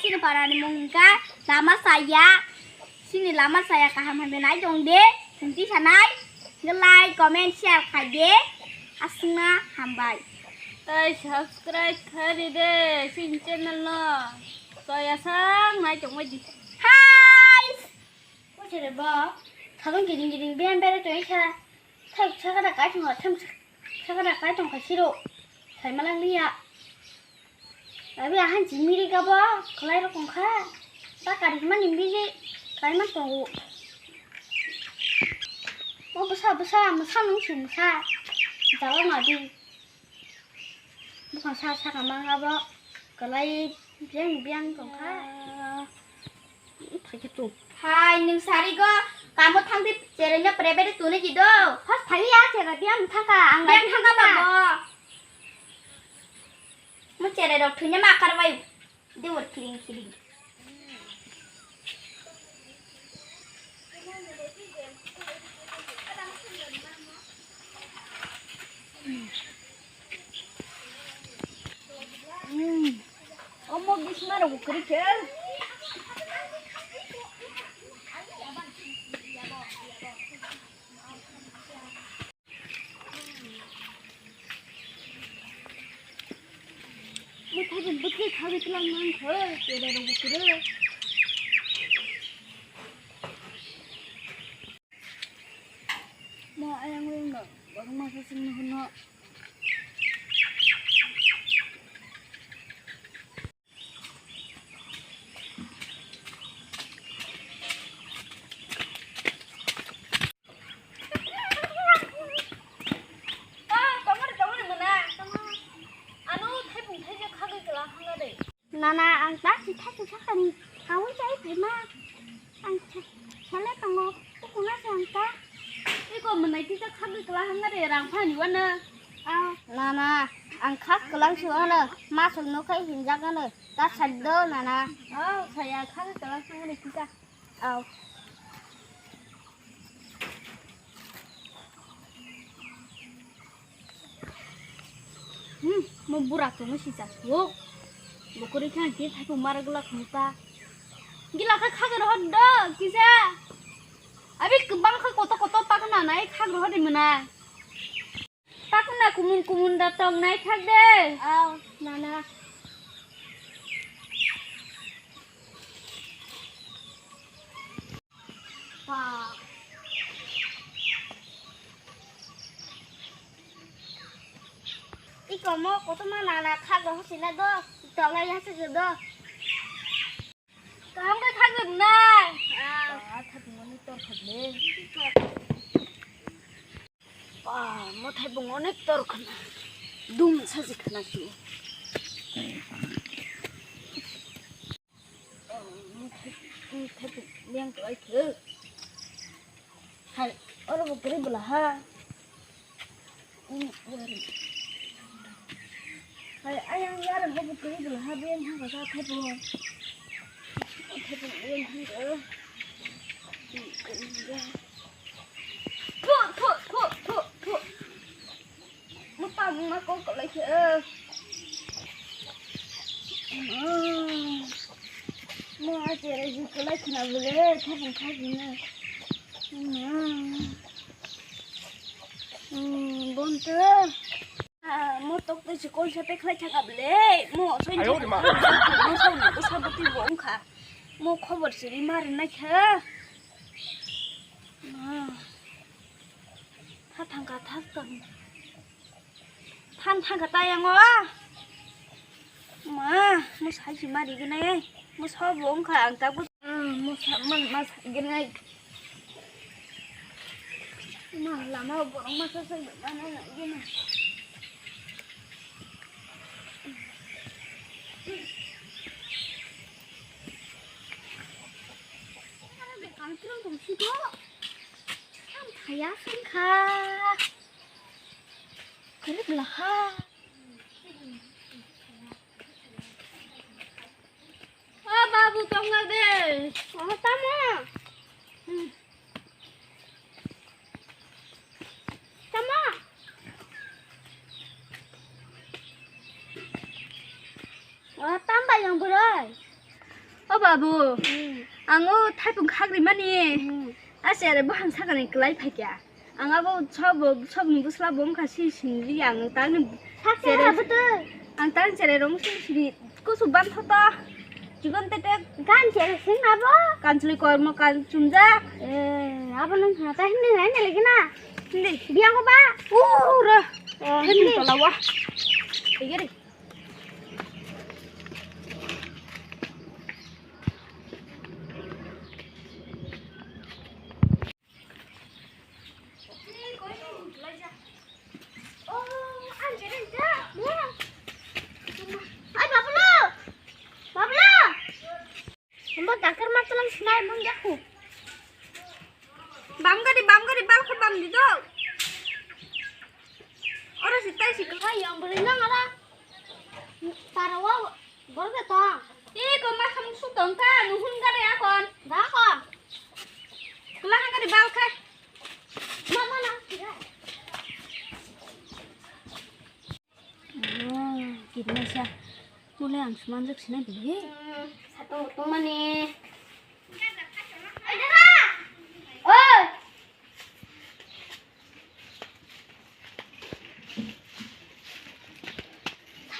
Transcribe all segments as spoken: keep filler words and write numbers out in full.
Chini parani mung wngkha Lama Saya. Chini Lama Saya kaham hamya nai tong de, sengti sanai, like, comment, share khai de. Aswkna hambai. Tei subscribe khai ri de chini channel no. Toya sang nai tong bai di. Hai! Ko chere ba? Thadung giding giding biyang bere tong kha. Thai sakada kai thong, tham sakada kai tong kha siro. Sai malang liya. Abi ahan jimiri gabo, kalai rok wngkha. Ta kari mani biri, kalai man tongo. Mo bwsa, bwsa, mwsa nung si mwsa. Jala madi. Bukhang sa saka mang abo, kalai biyang biyang tongkha. Phaikhe tung. Hai, nwng sari go, kamo thang di, cherai no prebere tuni di do. Hos thali ya, cherai biyang thangka, ang biyang thangka babo. Mo cherai rok thwina ma kar bai. Dewar kiring kiring. Hmm. Omo bisma rok kwrwi khe. Mwtai bai bwkhe khagwi twlang man kho, cherai rok bo kwrwi. Mo ayang ring no, borok masa singno hwnno. Nana, ang ta si thaichung sakani kaui chai phaima. Ang sa-, sale tongo, tukuna se ang ta. Iko mwnai tisa khagwi kwla hangare rang phani wano. Nana, ang khak kwlang se wano, masuk nukhai hinjak wano, ta saddo nana. Oh, saya khagwi kwla hangare tisa. Au. Hmm, mo bura tongwi sisa suk. Bo kwrwi khe ang khe thaiphung mara glak kha ta. Gila khe khagwi rohor do kisa. Abi kwbang khe koto koto pakna nai khagwi rohor di mwnai. Pakna kumun kumun da tong nai khak de. Au, nana. Ba. Iko mo kotorma nana khagwi hosina do, tolai hachwk do. Kaham khe khagwi rwnai. Ah, khatungmani tor khagwi. Ba, mwtai bung onek tor khna. Dum saji khna su. Mwtai bung yang kwlai khe. Hai, oro bo kwrwi bwla ha. Hai, ayang yar ho bo kwrwi bwla ha, beng ha ba thai bo. Thai bo beng ha. Phu, phu, phu, phu, phu. Mo tamung ma kok kolai khe. Mo a chere ji kolai khna bole, thapung kha ji na. Bonte. Mo tok te si kol sa pe khlai thaka bole. Mo soi. Ayo, ma. Mo soi, mo sa boti bong kha. Mo khobor siri mar na kha. Ma. Tha thangka, tha thang. Phan thangka ta yang o. Ma, mo sai si mari gwnai. Mo so bo wngkha ang ta bu. Ah, mo sa man ma sai gwnai. Ma lama borok ma sa sai gwnai na gwnai. Ang tong tong si ko. Ang thaya sing kha. Kwrwk laha. O babu, tongna de. O, tamo. Hmm. Tamo. O, tamba yang bwrwi. O babu, ang o thaipung khagri mani. A chere bo hang sakani kwlai phaikya. Ang abo sobo, sobni bwsla bo wngkha si sinli ang tangni chere. Ang tang chere rong si sini kusu ban thoto. Chikon tete. Gan chere sing abo. Kanchli kormo kan chumjak. Eh, abo nang hata hindi ngai ne lagi na. Hindi. Biang ko ba? Uh, ra. Hindi. Tola wa. Tigiri. Ai, Bablu! Bablu! Humba dakar ma tulang sinai bung jaku. Bam gari, bam gari, bal khe bam di do. Ora si tai si kha yang beri nang ara. Tarawa borok de tong. E ko ma kham su tong kha, nu hun gari akon. Da ko. Kula han gari bal khe. Ma ma na. Kidnasa. Mole ang sumanjak sinai bili. Satong tong mani. Oi.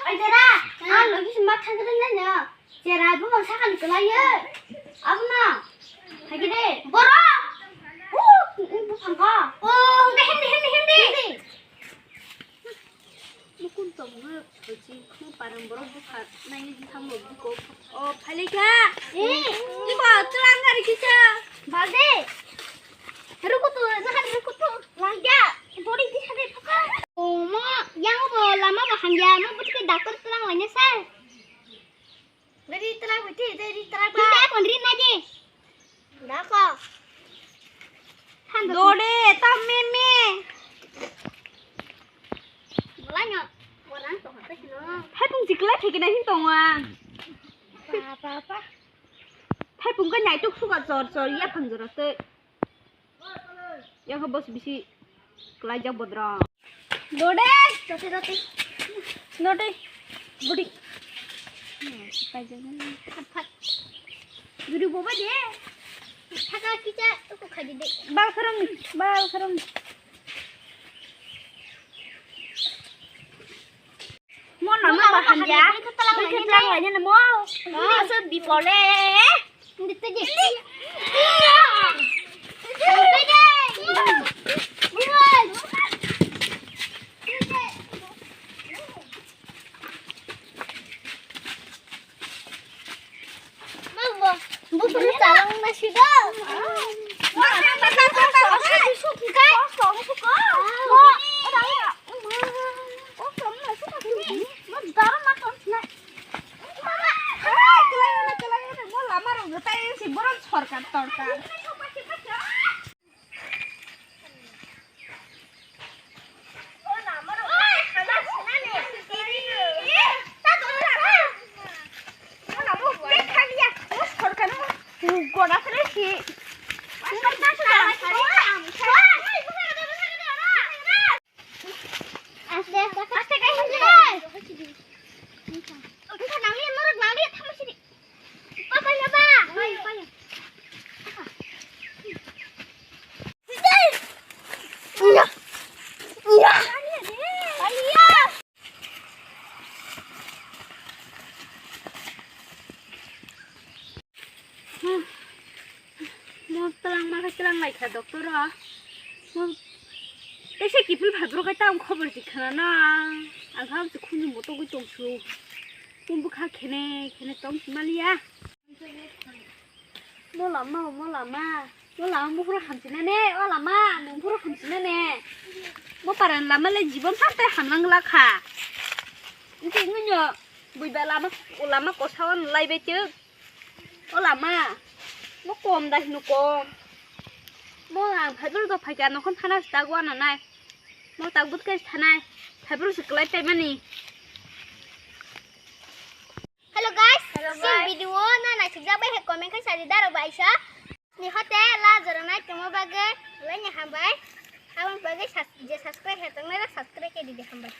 Oi dara. Ang lagi semak thang kena nya. Cherai bo bang sakani kwlaiyo. Abna. Hagi de. Boro. Uh, bu phangka. Oh, hindi, hindi, hindi, hindi. Mukun tongma sochi khu parang borok bukha nai thango buko. Oh, phalika. Eh, ibo tulang gari kisa. Balde. Rukutu, nahan rukutu. Langja. Dori kisa de phuka. Oh, mo, yang bo lama bo hamya, mo butke doctor tulang lainasa. Dari terak beti, dari terak ba. Kita kon rin aja. Dako. Dode, tam meme. Bolanya, orang tuh apa sih no? Hai pung sikla thekena hin tongwa. Apa apa? Hai pung ka nyai tuk suka jor jor ya pang jor te. Yang bos bisi kelaijak bodrong. Dode, dode, dode. Dode. Budi. Phat, phat. Guru boba je. Thaka kicha, aku khaji de. Bal kharang, bal kharang. Mo lama baham ya. Bikhe tlang lainani mo. Asal bipole. Buphuru chalangna sido. Mo lama rok tai si borok sorkar torkar. Mo tlang ma khe tlang lai kha doctor o. Mo tei se kiphil phai bwrok khe tang khobor si khna na. Ang kha se khunju mo togwi tong su. Kum bwkha khene khene tong si maliya. Mo lama, mo lama. Mo lama buphuru hamsina ne, o lama, nung buphuru hamsina ne. Mo paran lama le jibon phatai hamlang la kha. Nti ngunyo buiba lama, lama kosa o lai bai tuk. O lama, mo kom da hino kom. Mo ang phaibul do phaikha nokhon thana si tagwa nanai. Mo tagbut kai thanai. Phaibul si kwlai taimani. Hello guys, hello guys. Video na naisijak bai hai comment khai sadi daro baisa. Ni hote la jora nai tongma bagwi laini hambai. Aboni bagwi sus-, je subscribe hai tongnai rok subscribe khe didi hambai.